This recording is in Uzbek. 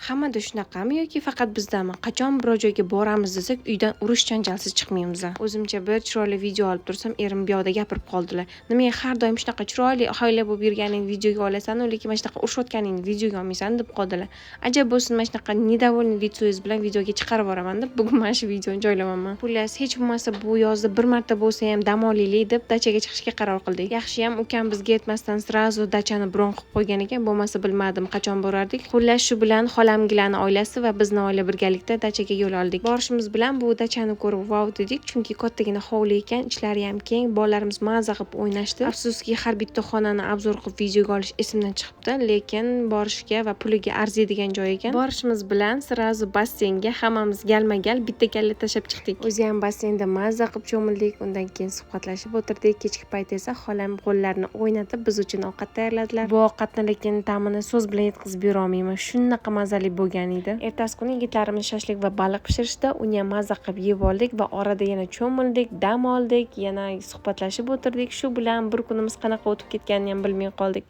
Hammada shunaqami yoki faqat bizdami? Qachon biror joyga boramiz desak, uydan urush janjalsiz chiqmaymiz. O'zimcha bir chiroyli video olib tursam, erim bu yoqda gapirib qoldilar. "Nimaga har doim shunaqa chiroyli oila bo'lib yurganingni videoga olasan, lekin mana shunaqa urushayotganingni videoga olmaysan?" deb qoldilar. Ajab bo'lsin, mana shunaqa недовольный лицо yingiz bilan videoga chiqarib yuboraman deb, bugun mana shu videoni joylayapman. Xullas, hech bo'lmasa bu yozda bir marta bo'lsa ham dam olaylik deb dachaga chiqishga qaror qildik. Yaxshiyam ukam bizga aytmasdan сразу dachani bron qilib qo'ygan ekan, bo'lmasa bilmadim qachon borardik. Xullas, shu bilan xolamgilarni oilasi va bizni oila birgalikda dachaga yo'l oldik. Borishimiz bilan bu dachani ko'rib "Vau" dedik, chunki kattagina hovli ekan, ichlari ham keng, bolalarimiz maza qilib o'ynashdi. Afsuski, har bitta xonani обзор qilib videoga olish esimdan chiqibdi, lekin borishga va puliga arziydigan joy ekan. Borishimiz bilan сразу basseynga hammamiz galma-gal bitta kalla tashlab chiqdik. O'zi ham basseynda maza qilib cho'mildik, undan keyin suhbatlashib o'tirdik. Kechki payt esa xolam qo'llarini o'ynatib biz uchun ovqat tayyorladilar. Bu ovqatni lekin ta'mini so'z bilan yetkazib bera olmayman. Shunaqa mazali bo'lgan edi. Ertasi kuni yigitlarimiz shashlik va baliq pishirishdi. Uni ham maza qilib yeb oldik va orada yana cho'mildik, dam oldik, yana suhbatlashib o'tirdik. Shu bilan bir kunimiz qanaqa o'tib ketganini ham bilmay qoldik.